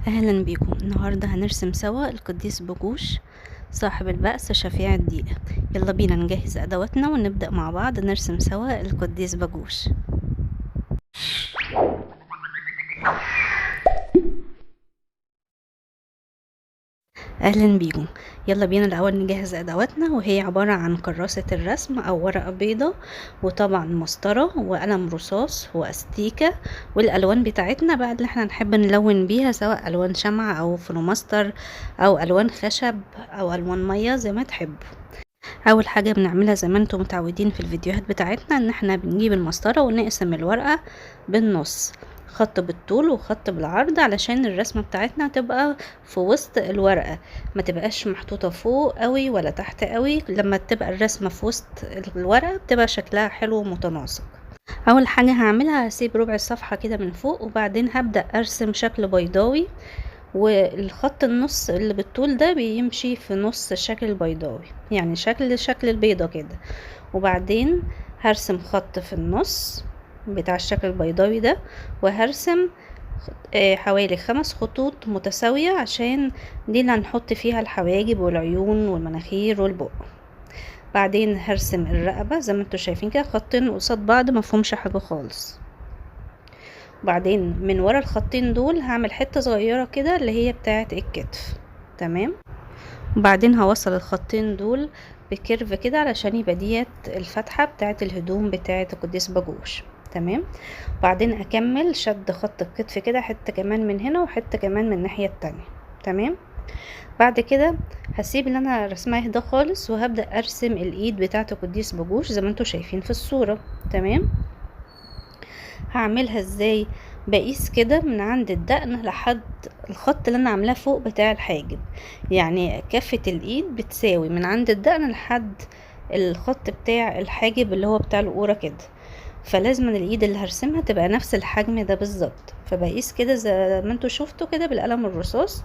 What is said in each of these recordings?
اهلا بيكم. النهارده هنرسم سوا القديس باجوش صاحب البأس شفيع الضيقة. يلا بينا نجهز ادواتنا ونبدأ مع بعض نرسم سوا القديس باجوش. اهلا بيكم. يلا بينا الاول نجهز ادواتنا، وهي عبارة عن كراسة الرسم او ورقة بيضة، وطبعا مسطرة وقلم رصاص واستيكة، والالوان بتاعتنا بقى اللي احنا نحب نلون بيها، سواء الوان شمعة او فلوماستر او الوان خشب او الوان مية زي ما تحبوا. اول حاجة بنعملها زي ما انتم متعودين في الفيديوهات بتاعتنا، ان احنا بنجيب المسطرة ونقسم الورقة بالنص، خط بالطول وخط بالعرض، علشان الرسمة بتاعتنا تبقى في وسط الورقة، ما تبقاش محطوطة فوق قوي ولا تحت قوي. لما تبقى الرسمة في وسط الورقة بتبقى شكلها حلو ومتناسق. اول حاجة هعملها هسيب ربع الصفحة كده من فوق، وبعدين هبدأ ارسم شكل بيضاوي، والخط النص اللي بالطول ده بيمشي في نص الشكل البيضاوي، يعني شكل البيضة كده. وبعدين هرسم خط في النص بتاع الشكل البيضاوي ده، وهرسم حوالي 5 خطوط متساوية، عشان دي اللي هنحط فيها الحواجب والعيون والمناخير والبق. بعدين هرسم الرقبة زي ما انتوا شايفين كده، خطين قصاد بعض مفهومش حاجة خالص. بعدين من ورا الخطين دول هعمل حتة صغيرة كده اللي هي بتاعة الكتف، تمام. وبعدين هوصل الخطين دول بكيرف كده علشان يبقى ديت الفتحة بتاعة الهدوم بتاعة القديس باجوش، تمام. بعدين اكمل شد خط الكتف كده، حتة كمان من هنا وحتة كمان من الناحية التانية، تمام. بعد كده هسيب اللي انا رسماه ده خالص، وهبدأ ارسم الايد بتاعة القديس باجوش زي ما انتوا شايفين في الصورة، تمام. هعملها ازاي؟ بقيس كده من عند الدقن لحد الخط اللي انا عاملاه فوق بتاع الحاجب، يعني كفة الايد بتساوي من عند الدقن لحد الخط بتاع الحاجب اللي هو بتاع القورة كده، فلازم الايد اللي هرسمها تبقى نفس الحجم ده بالظبط. فبقيس كده زي ما انتوا شفتوا كده بالقلم الرصاص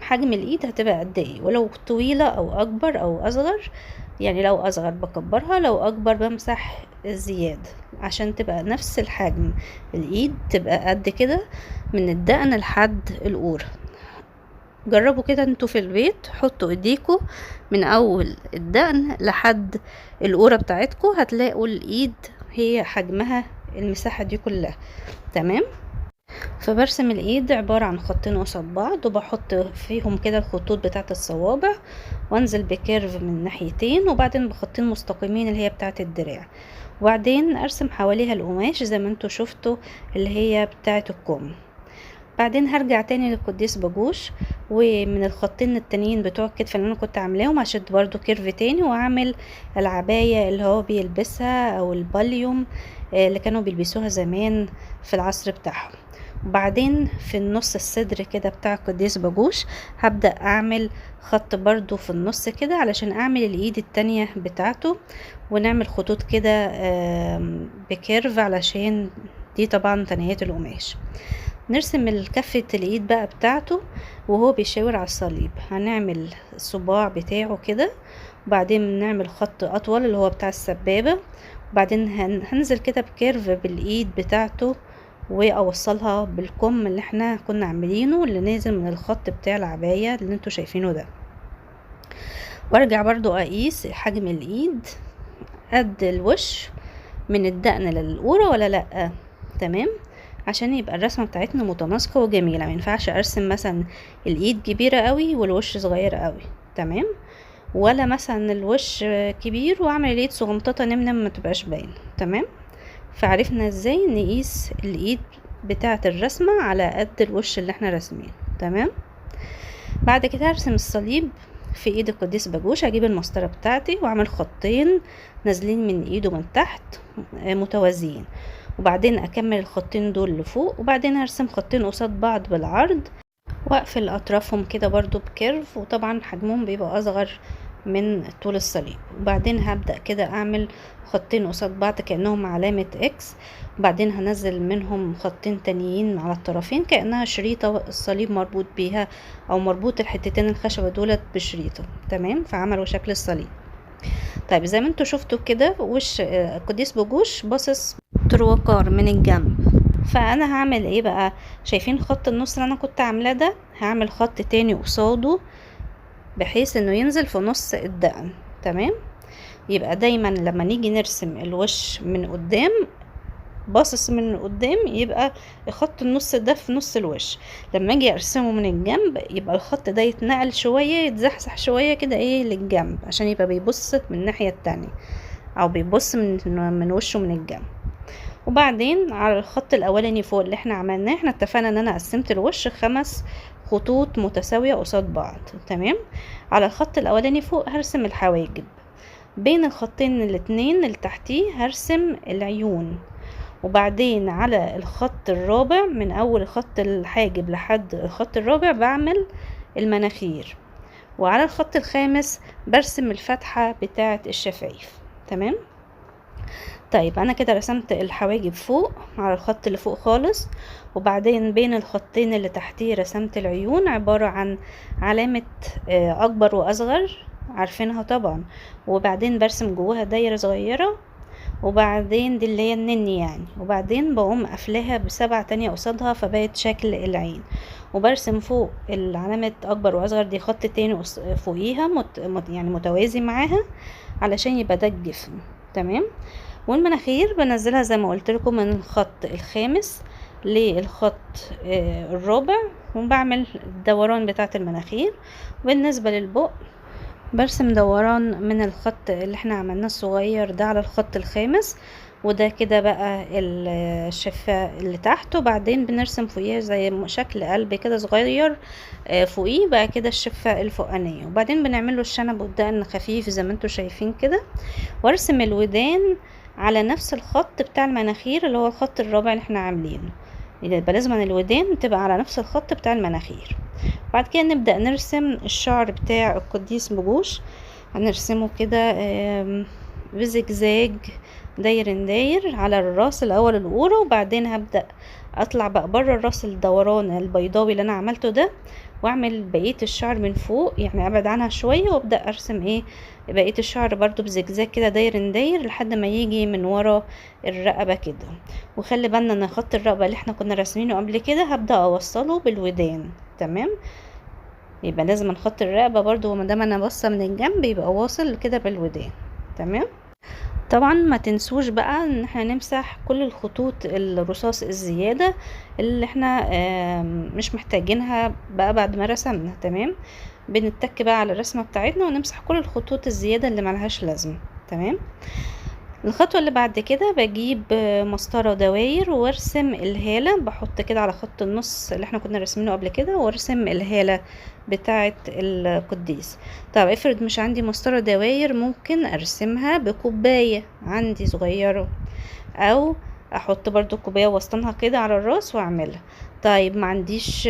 حجم الايد هتبقى قد ايه، ولو طويلة او اكبر او اصغر، يعني لو اصغر بكبرها، لو اكبر بمسح الزيادة عشان تبقى نفس الحجم، الايد تبقى قد كده من الدقن لحد القورة. جربوا كده انتوا في البيت، حطوا ايديكوا من اول الدقن لحد القورة بتاعتكوا، هتلاقوا الايد هي حجمها المساحة دي كلها، تمام. فبرسم الايد عبارة عن خطين قصاد بعض، وبحط فيهم كده الخطوط بتاعة الصوابع، وانزل بكيرف من ناحيتين، وبعدين بخطين مستقيمين اللي هي بتاعة الدراع، وبعدين ارسم حواليها القماش زي ما انتوا شفتوا اللي هي بتاعة الكم. بعدين هرجع تاني للقديس باجوش، ومن الخطين التانيين بتوع الكتف اللي انا كنت عاملاهم هشد برضو curve تاني، واعمل العباية اللي هو بيلبسها او الباليوم، اللي كانوا بيلبسوها زمان في العصر بتاعهم. وبعدين في النص الصدر كده بتاع القديس باجوش هبدأ اعمل خط برضو في النص كده علشان اعمل الايد التانية بتاعته، ونعمل خطوط كده، ب curve علشان دي طبعا تنيات القماش. نرسم الكفة الايد بقى بتاعته وهو بيشاور على الصليب، هنعمل الصباع بتاعه كده، وبعدين نعمل خط اطول اللي هو بتاع السبابة، وبعدين هنزل كده ب curve بالايد بتاعته واوصلها بالكم اللي احنا كنا عاملينه اللي نازل من الخط بتاع العباية اللي انتوا شايفينه ده. وارجع برضو اقيس حجم الايد قد الوش من الدقن للقورة ولا لا، تمام، عشان يبقى الرسمة بتاعتنا متناسقة وجميلة. ما ينفعش ارسم مثلا الايد كبيرة قوي والوش صغير قوي، تمام، ولا مثلا الوش كبير واعمل الايد صغنططة نمنم ما تبقاش باينة، تمام. فعرفنا ازاي نقيس الايد بتاعة الرسمة على قد الوش اللي احنا راسمينه، تمام. بعد كده هرسم الصليب في ايد القديس باجوش، هجيب المسطرة بتاعتي واعمل خطين نازلين من ايده من تحت متوازيين، وبعدين اكمل الخطين دول لفوق، وبعدين هرسم خطين قصاد بعض بالعرض، واقفل اطرافهم كده برضو بكيرف، وطبعا حجمهم بيبقى اصغر من طول الصليب. وبعدين هبدأ كده اعمل خطين قصاد بعض كأنهم علامة اكس، وبعدين هنزل منهم خطين تانيين على الطرفين كأنها شريطة الصليب مربوط بيها، او مربوط الحتتين الخشبة دولت بشريطة، تمام. فعملوا شكل الصليب. زي ما انتوا شفتوا كده وش القديس باجوش باصص تروكار من الجنب. فانا هعمل ايه بقى؟ شايفين خط النص اللي انا كنت عاملاه ده، هعمل خط تاني قصاده بحيث انه ينزل في نص الدقن. تمام، يبقى دايما لما نيجي نرسم الوش من قدام، باصص من قدام، يبقى خط النص ده في نص الوش. لما اجي ارسمه من الجنب يبقى الخط ده يتنقل شوية، يتزحزح شوية كده ايه للجنب، عشان يبقى بيبص من الناحية التانية او بيبص من وشه من الجنب. وبعدين على الخط الاولاني فوق اللي احنا عملناه، احنا اتفقنا ان انا قسمت الوش 5 خطوط متساوية قصاد بعض. تمام، على الخط الاولاني فوق هرسم الحواجب، بين الخطين الاتنين اللي تحتيه هرسم العيون، وبعدين على الخط الرابع من اول خط الحاجب لحد الخط الرابع بعمل المناخير، وعلى الخط الخامس برسم الفتحة بتاعة الشفايف. تمام، طيب انا كده رسمت الحواجب فوق على الخط اللي فوق خالص، وبعدين بين الخطين اللي تحتيه رسمت العيون، عبارة عن علامة اكبر واصغر عارفينها طبعا، وبعدين برسم جواها دايرة صغيرة، وبعدين دي اللي هي النني يعني، وبعدين بقوم قافلاها ب7 تانية قصادها فبقت شكل العين، وبرسم فوق العلامة اكبر واصغر دي خط تاني فوقيها يعني متوازي معاها علشان يبقى ده الجفن. تمام، والمناخير بنزلها زي ما قلت لكم من الخط الخامس للخط الرابع، وبعمل الدوران بتاعت المناخير. وبالنسبة للبق برسم دوران من الخط اللي احنا عملناه الصغير ده على الخط الخامس، وده كده بقى الشفة اللي تحت، وبعدين بنرسم فوقيها زي شكل قلب كده صغير، فوقيه بقى كده الشفة الفوقانية، وبعدين بنعمل له الشنب والدقن خفيف زي ما انتوا شايفين كده. وارسم الودان على نفس الخط بتاع المناخير اللي هو الخط الرابع اللي احنا عاملينه، يبقى لازم الودان تبقى على نفس الخط بتاع المناخير. بعد كده نبدأ نرسم الشعر بتاع القديس بجوش، هنرسمه كده بزجزاج داير داير على الراس الاول القوره، وبعدين هبدأ اطلع بقى بره الراس الدوران البيضاوي اللي انا عملته ده، واعمل بقيه الشعر من فوق، يعني ابعد عنها شويه، وابدا ارسم ايه بقيه الشعر برضو بزجزاج كده داير داير لحد ما يجي من ورا الرقبه كده. وخلي بالنا ان خط الرقبه اللي احنا كنا راسمينه قبل كده هبدا اوصله بالودان. تمام، يبقى لازم نخط الرقبه برضو ما دام انا باصه من الجنب يبقى واصل كده بالودان. تمام، طبعا ما تنسوش بقى ان احنا نمسح كل الخطوط الرصاص الزيادة اللي احنا مش محتاجينها بقى بعد ما رسمنا. تمام، بنتك بقى على الرسمة بتاعتنا ونمسح كل الخطوط الزيادة اللي ملهاش لازمة. تمام، الخطوة اللي بعد كده بجيب مسطرة دواير وارسم الهالة، بحط كده على خط النص اللي احنا كنا راسمينه قبل كده وارسم الهالة بتاعة القديس. طب افرض مش عندي مسطرة دواير، ممكن ارسمها بكوباية عندي صغيرة، او احط برضو كوباية وسطنها كده على الراس واعملها. طيب ما عنديش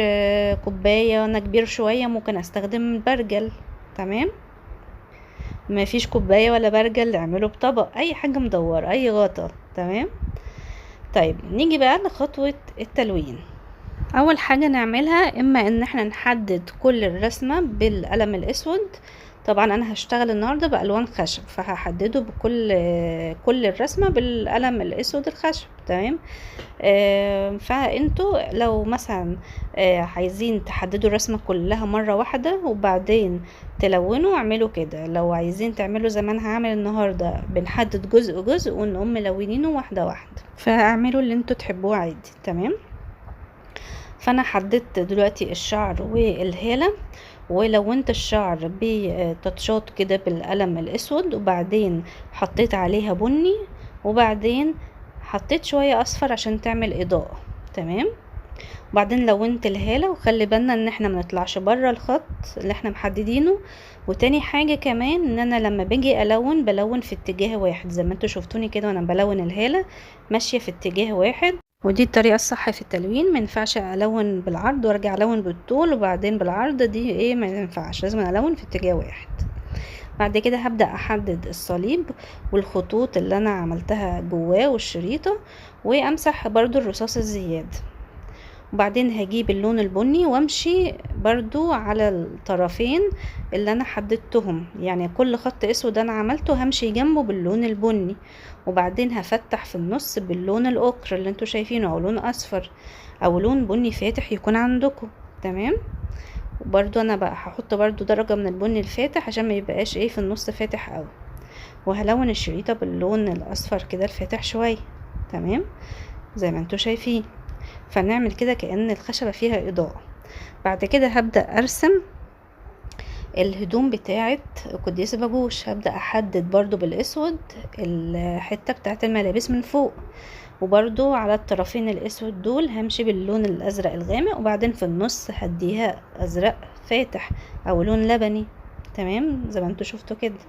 كوباية وانا كبير شوية، ممكن استخدم برجل. تمام، ما فيش كوباية ولا برجل، اعمله بطبق، اي حاجة مدورة، اي غطا. تمام، طيب نيجي بقى لخطوة التلوين. اول حاجة نعملها اما ان احنا نحدد كل الرسمة بالقلم الاسود، طبعا انا هشتغل النهاردة بالوان خشب فهحدده بكل الرسمة بالقلم الاسود الخشب. تمام، فانتوا لو مثلا عايزين تحددوا الرسمة كلها مرة واحدة وبعدين تلونوا اعملوا كده، لو عايزين تعملوا زي ما انا هعمل النهاردة بنحدد جزء جزء ونقوم ملونينه واحدة واحدة، فاعملوا اللي انتوا تحبوه عادي. تمام، فانا حددت دلوقتي الشعر والهالة، ولونت الشعر بتاتشات كده بالقلم الاسود، وبعدين حطيت عليها بني، وبعدين حطيت شوية اصفر عشان تعمل اضاءة. تمام، وبعدين لونت الهالة، وخلي بالنا ان احنا ما نطلعش بره الخط اللي احنا محددينه. وتاني حاجة كمان ان انا لما باجي الون بلون في اتجاه واحد، زي ما انتوا شفتوني كده وانا بلون الهالة ماشية في اتجاه واحد، ودي الطريقة الصح في التلوين. ما ينفعش الون بالعرض وارجع الون بالطول وبعدين بالعرض، دي ايه ما ينفعش، لازم الون في اتجاه واحد. بعد كده هبدأ احدد الصليب والخطوط اللي انا عملتها جواه والشريطة، وامسح برضو الرصاص الزيادة. وبعدين هجيب اللون البني وامشي برضو على الطرفين اللي انا حددتهم، يعني كل خط اسود انا عملته همشي جنبه باللون البني، وبعدين هفتح في النص باللون ال ochre اللي انتوا شايفينه، او لون اصفر او لون بني فاتح يكون عندكم. تمام. وبرضو انا بقى هحط برضو درجة من البني الفاتح عشان ما يبقاش ايه في النص فاتح قوي، وهلون الشريطة باللون الاصفر كده الفاتح شوية. تمام زي ما انتوا شايفين. فنعمل كده كأن الخشبة فيها إضاءة. بعد كده هبدأ أرسم الهدوم بتاعة القديس باجوش. هبدأ أحدد برضو بالأسود الحتة بتاعة الملابس من فوق، وبرضو على الطرفين الأسود دول همشي باللون الأزرق الغامق، وبعدين في النص هديها أزرق فاتح أو لون لبني. تمام زي ما انتوا شفتوا كده.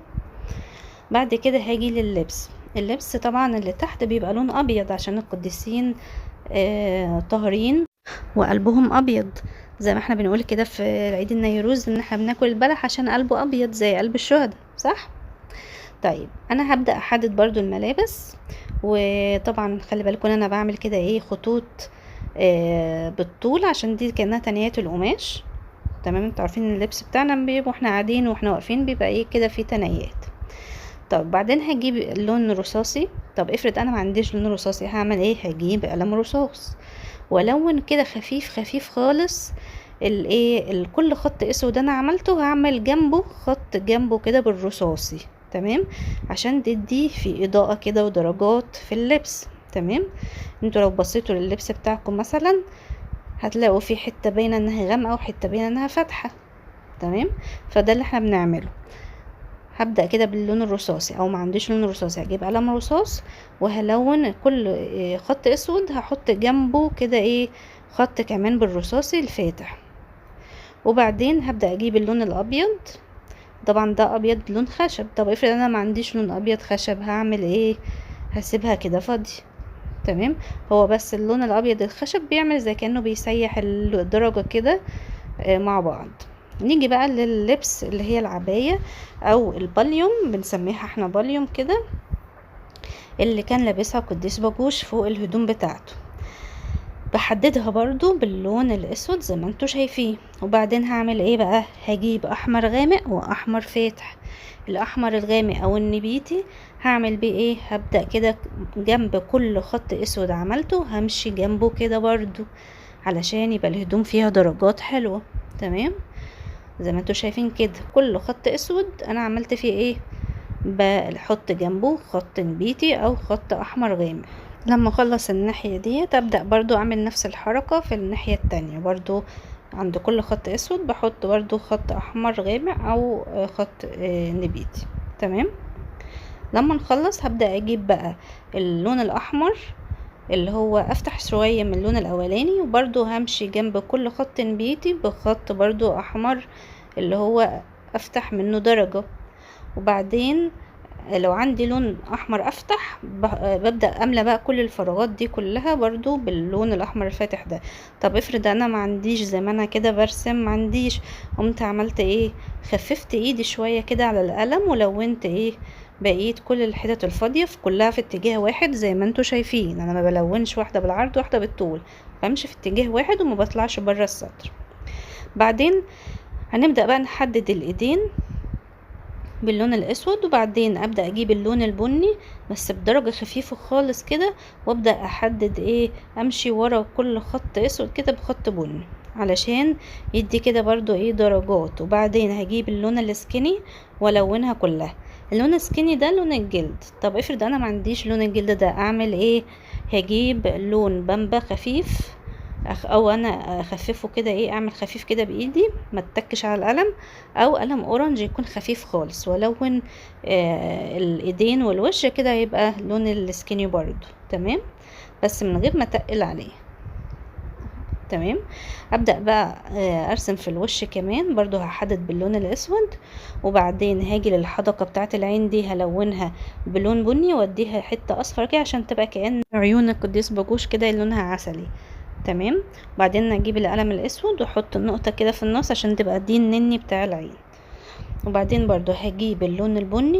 بعد كده هاجي لللبس. اللبس طبعا اللي تحت بيبقى لون أبيض عشان القديسين طاهرين وقلبهم ابيض، زي ما احنا بنقول كده في عيد النيروز ان احنا بناكل البلح عشان قلبه ابيض زي قلب الشهداء، صح؟ طيب انا هبدأ احدد برضو الملابس، وطبعا خلي بالكم انا بعمل كده ايه خطوط بالطول عشان دي كأنها تنيات القماش. تمام. انتوا عارفين اللبس بتاعنا بيبقى واحنا قاعدين واحنا واقفين بيبقى ايه كده في تنيات. طب بعدين هجيب لون رصاصي. طب افرض انا ما عنديش لون رصاصي هعمل ايه؟ هجيب قلم رصاص والون كده خفيف خفيف خالص الايه كل خط اسود انا عملته هعمل جنبه خط جنبه كده بالرصاصي. تمام عشان تدي في اضاءة كده ودرجات في اللبس. تمام. انتوا لو بصيتوا لللبس بتاعكم مثلا هتلاقوا في حتة باينة انها غامقة وحتة باينة انها فاتحة. تمام. فده اللي احنا بنعمله. هبدأ كده باللون الرصاصي، او ما عنديش لون رصاصي هجيب قلم رصاص وهلون كل خط اسود هحط جنبه كده ايه خط كمان بالرصاصي الفاتح. وبعدين هبدأ اجيب اللون الابيض. طبعا ده ابيض لون خشب. طب افرض انا ما عنديش لون ابيض خشب هعمل ايه؟ هسيبها كده فاضي. تمام. هو بس اللون الابيض الخشب بيعمل زي كأنه بيسيح الدرجة كده مع بعض. نيجي بقى لللبس اللي هي العباية او الباليوم، بنسميها احنا باليوم كده، اللي كان لابسها قديس باجوش فوق الهدوم بتاعته. بحددها برضو باللون الاسود زي ما انتوا شايفين. وبعدين هعمل ايه بقى؟ هجيب احمر غامق واحمر فاتح. الاحمر الغامق او النبيتي هعمل بيه ايه؟ هبدأ كده جنب كل خط اسود عملته همشي جنبه كده برضو علشان يبقى الهدوم فيها درجات حلوة. تمام زي ما انتوا شايفين كده كل خط اسود انا عملت فيه ايه؟ بحط جنبه خط نبيتي او خط احمر غامق. لما اخلص الناحية دي ابدأ برضو اعمل نفس الحركة في الناحية التانية، برضو عند كل خط اسود بحط برضو خط احمر غامق او خط نبيتي. تمام. لما نخلص هبدأ اجيب بقى اللون الاحمر اللي هو افتح شوية من اللون الاولاني، وبرضو همشي جنب كل خط نبيتي بخط برضو احمر اللي هو افتح منه درجة. وبعدين لو عندي لون احمر افتح ببدأ املى بقى كل الفراغات دي كلها برضو باللون الاحمر الفاتح ده. طب افرض انا ما عنديش، زي ما انا كده برسم ما عنديش، قمت عملت ايه؟ خففت ايدي شوية كده على القلم ولونت ايه بقية كل الحتت الفاضية في كلها في اتجاه واحد زي ما انتوا شايفين. انا ما بلونش واحدة بالعرض واحدة بالطول، بمشي في اتجاه واحد وما بطلعش بره السطر. بعدين هنبدأ بقى نحدد الايدين باللون الاسود، وبعدين ابدا اجيب اللون البني بس بدرجة خفيفة خالص كده، وابدا احدد ايه، امشي ورا كل خط اسود كده بخط بني علشان يدي كده برضو ايه درجات. وبعدين هجيب اللون ال skinny والونها كلها. اللون ال skinny ده لون الجلد. طب افرض انا ما عنديش لون الجلد ده اعمل ايه؟ هجيب لون بامبا خفيف او انا اخففه كده ايه، اعمل خفيف كده بايدي ما اتكش على القلم، او قلم orange يكون خفيف خالص، والون الايدين والوش كده يبقى لون ال skinny برضو. تمام، بس من غير ما تقل عليه. تمام، ابدا بقى ارسم في الوش كمان برضو، هحدد باللون الاسود، وبعدين هاجي للحدقه بتاعه العين دي هلونها بلون بني واديها حته اصفر كده عشان تبقى كأن عيون القديس باجوش كده لونها عسلي. تمام، وبعدين اجيب القلم الاسود واحط النقطه كده في النص عشان تبقى دي النني بتاع العين. وبعدين برضو هجيب اللون البني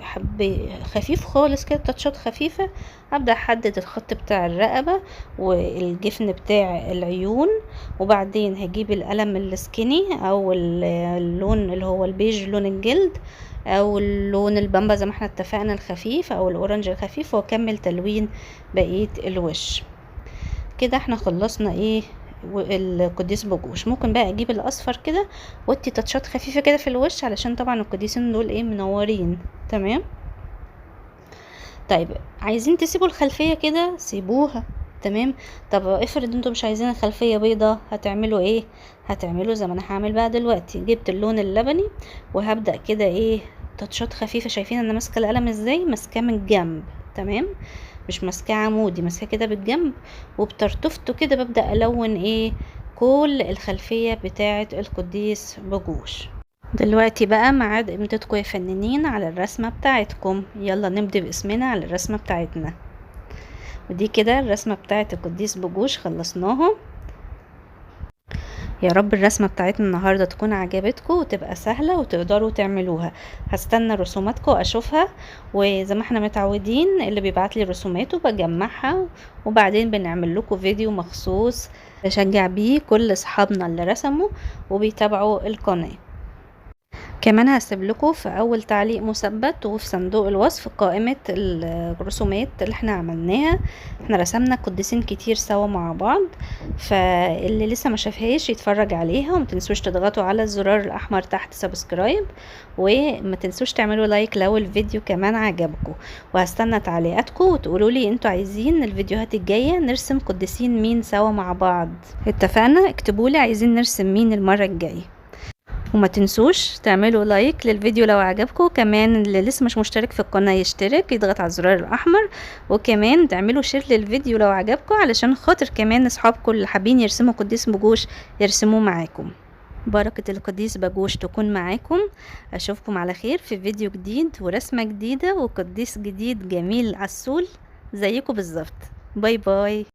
حب خفيف خالص كده، تاتشات خفيفة. هبدأ احدد الخط بتاع الرقبة والجفن بتاع العيون، وبعدين هجيب القلم ال skinny او اللون اللي هو البيج لون الجلد، او اللون البامبا زي ما احنا اتفقنا الخفيف، او ال orange الخفيف، واكمل تلوين بقية الوش. كده احنا خلصنا ايه القديس بجوش. ممكن بقى اجيب الاصفر كده وادي تاتشات خفيفة كده في الوش، علشان طبعا القديسين دول ايه منورين. تمام. طيب عايزين تسيبوا الخلفية كده سيبوها. تمام. طب افرض انتوا مش عايزين الخلفية بيضة، هتعملوا ايه؟ هتعملوا زي ما انا هعمل بقى دلوقتي. جبت اللون اللبني وهبدأ كده ايه تاتشات خفيفة. شايفين انا ماسكة القلم ازاي؟ ماسكاه من الجنب. تمام، مش ماسكاه عمودي، ماسكاه كده بالجنب، وبترتفته كده ببدأ الون ايه كل الخلفية بتاعة القديس بجوش. دلوقتي بقى ميعاد امضتكم يا فنانين على الرسمة بتاعتكم. يلا نمضي باسمنا على الرسمة بتاعتنا. ودي كده الرسمة بتاعت القديس بجوش خلصناها. يا رب الرسمة بتاعتنا النهاردة تكون عجبتكم وتبقى سهلة وتقدروا تعملوها. هستنى رسوماتكم اشوفها، وزي ما احنا متعودين اللي بيبعت لي رسوماته بجمعها، وبعدين بنعمل لكم فيديو مخصوص بشجع بيه كل اصحابنا اللي رسموا وبيتابعوا القناة. كمان هسيب لكم في اول تعليق مثبت وفي صندوق الوصف قائمة الرسومات اللي احنا عملناها. احنا رسمنا قديسين كتير سوا مع بعض، فاللي لسه ما شافهاش يتفرج عليها. وما تنسوش تضغطوا على الزرار الاحمر تحت subscribe، وما تنسوش تعملوا like لو الفيديو كمان عجبكم. وهستنى تعليقاتكم وتقولوا لي انتوا عايزين الفيديوهات الجاية نرسم قديسين مين سوا مع بعض. اتفقنا؟ اكتبوا لي عايزين نرسم مين المرة الجاية. وما تنسوش تعملوا like للفيديو لو عجبكم. كمان اللي لسه مش مشترك في القناة يشترك، يضغط على الزرار الأحمر، وكمان تعملوا share للفيديو لو عجبكم علشان خاطر كمان اصحابكم اللي حابين يرسموا قديس بجوش يرسموه معاكم. بركة القديس بجوش تكون معاكم. أشوفكم على خير في فيديو جديد ورسمة جديدة وقديس جديد جميل عسول زيكم بالظبط. bye bye.